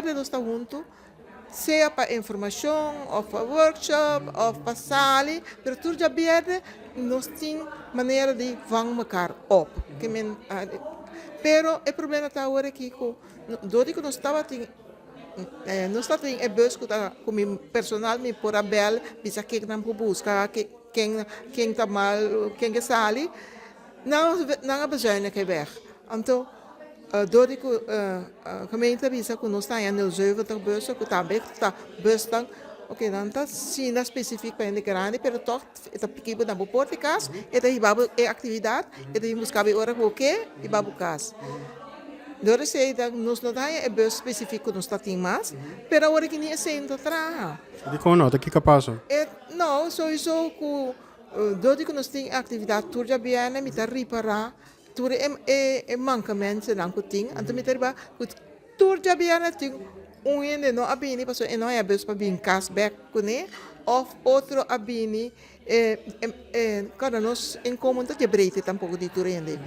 djabièrnè nos ta huntu, sea pa informashon òf pa workshop òf pa sali, pero tur djabièrnè nos tin manera di vang mekar op. Ke men, pero e problema ta awor aki ku dor di ku nos tabatin nos tabatin e bus ku ta ku mi personal mi por a bèl bisa ken nan por buska, ken ken ta mal, ken ke sali, nan nan a bezuinig e weg. Anto dor di ku gemeente a bisa ku nos ta haña nul zeventig bussen ku tambe ta busnan oke nan ta asina spesifik pa hende grandi pero tòg e ta piki bo na bo por di kas e ta hiba bo e aktividat e ta bin buska bo e ora ku bo ke hiba bo kas. Dor di esei ta nos no ta haña e bus spesifik ku nos ta tin mas pero awor aki ni esei no ta traha. Dikon no? Ta kiko a pasa? E no souiso ku dor di ku nos tin e aktividat tur djabièrnè mi ta ripará Tur e e mankamentonan ku tin, anto mi ta riba ku tur djabièrnè tin un hende no a bini pasobra e no haya bus pa bin kas bèk kuné òf otro a bini e e kòrda nos inkomen ta dje breite tampoko di tur hende.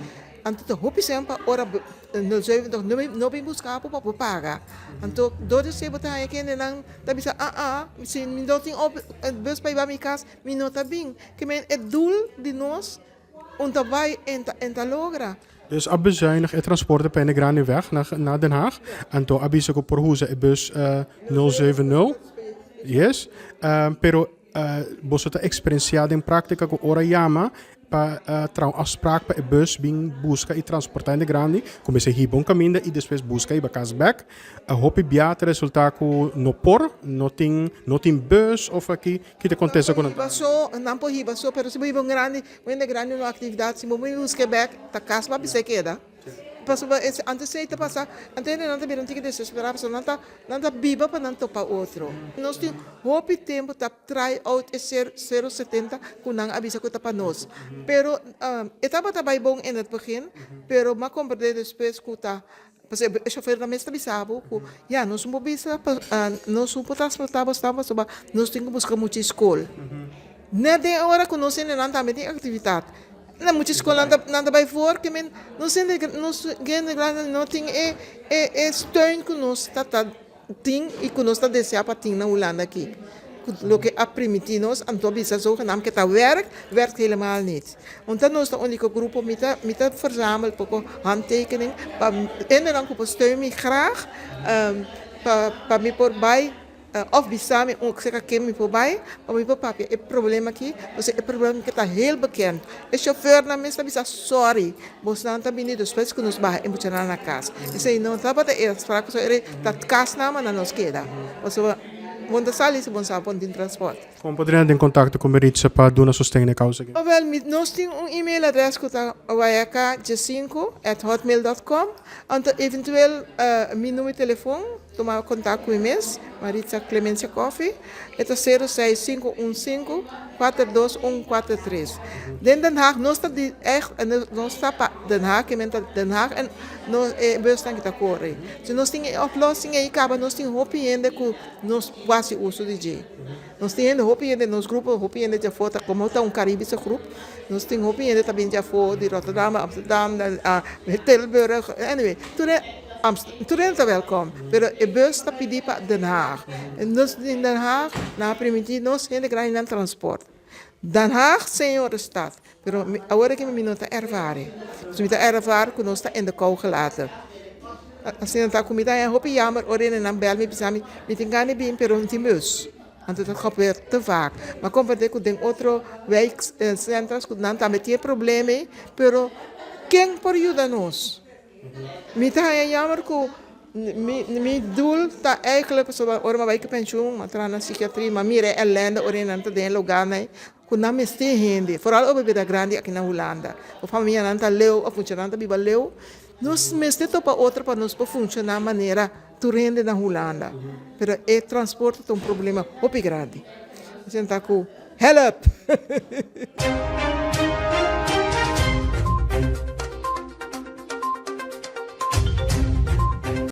Anto ta hopi sèn pa ora nul zeventig no no bin buska bo pa bo paga. Anto dor di esei bo ta haña kendenan ta bisa aa si mi no tin bus pa hiba mi kas mi no ta bin. Ke men e doel di nos Un ta bai en ta en ta logra. Dus a bezuinig e transporte pa hende grandi weg na na Den Haag. Anto a bisa ku por usa e bus nul zeven nul. Yes. Pero boso ta eksperensiá den práktika ku ora yama pa traha un afspraak pa e bus bin buska i transportá hende grandi ku mester hiba un kaminda i despues buska hiba kas bèk. Hopi bia ta resultá ku no por, no tin no tin bus òf aki. Ki ta kontesta ku nan ta? So, nan por hiba so, pero si bo hiba un grandi, un hende grandi un aktividat, si bo bin busk'é bèk, ta kas bo a bisa e keda. Pasobra e antes esei ta pasa, anto hendenan ta bira un tiki desesperá pasobra nan ta nan ta biba pa nan topa otro. Nos tin hopi tempu ta try out e sero setenta ku nan a bisa ku ta pa nos. Pero e tabata bai bon en het begin, pero m'a komprendé despues ku ta Pasobra e shofernan mes ta bisa bo ku ya nos no por bisa nos no por transportá bo esnan pasobra nos tin ku buska mucha skol. Nèt den e ora ku nos hendenan tambe tin aktividat. Na mucha skol nan ta nan ta bai for ke men nos hende nos hende grandi no tin e e e steun ku nos ta ta tin y cu nos ta desea pa tin na Hulanda aki. Cu loke a primiti nos, anto a bisa zogenaamd ke ta werk, werkt helemaal niet. Want nos ta unico grupo, mi ta mi ta verzamel poco handtekening pa hendenan cu por steun mi graag pa pa mi por bay of bisa mi un cerca ken mi por bay pa mi por papia e problema aki, pasobra e problema aki ta heel bekend. E chofernan mes ta bisa sorry. Bosnan ta bini despues ku nos baha e muchanan na kas. Esei no tabata e afsprak pasobra e ta kasnan manda nos keda. Pasobra bon ta sali si bon sa bon tin transport. Kon por drenta den kontakto ku Maritza pa duna sosten na e kousa aki? Awel, mi nos tin un email adres ku ta wayaka15 at hotmail dot com. Anto eventueel mi numero di telefon, tuma kontak ku mi mes, Maritza Clemencia Coffie. E ta 06515 42143. Den Den Haag nos ta di echt nos ta pa Den Haag ke men ta Den Haag en nos e busnan ki ta kore. Si nos tin e oplossing ei kaba nos tin hopi hende ku nos por hasi uso di dje. Nos tin hende hopi hende nos grupo hopi hende djafó ta komo ta un Caribische groep nos tin hopi hende ta bin djafó di Rotterdam, Amsterdam, Tilburg anyway tur e Tur hende ta wèlkòm, pero e bus ta pidi pa Den Haag. Nos den Den Haag nan a permití nos hende grandi nan transport. Den Haag Seniorenstad, pero awor aki mi no ta ervaar e. Pasobra mi ta ervaar ku nos ta in de kou gelaten. Asina ta ku mi ta haña hopi yammer ora hende nan bèl mi bisa mi, mi tin gana di bin pero no tin bus. Anto ta gebeurt te vaak. Mi a komprendé ku den otro wijkcentra's ku nan tambe tin e problema ei, pero ken por yuda nos? Mi ta haña jammer ku mi mi doel ta eigenlijk pasobra ora mi a bai ku penshun mi a traha na sikiatria mi a mira e elende ora nan ta den e lugarnan ei ku nan mester hende foral ora bo bira grandi aki na Hulanda bo famianan ta leu of muchanan ta biba leu nos mester topa otro pa nos por funshoná manera tur hende na Hulanda pero e transporte ta un problema hopi grandi mi sinta ku help.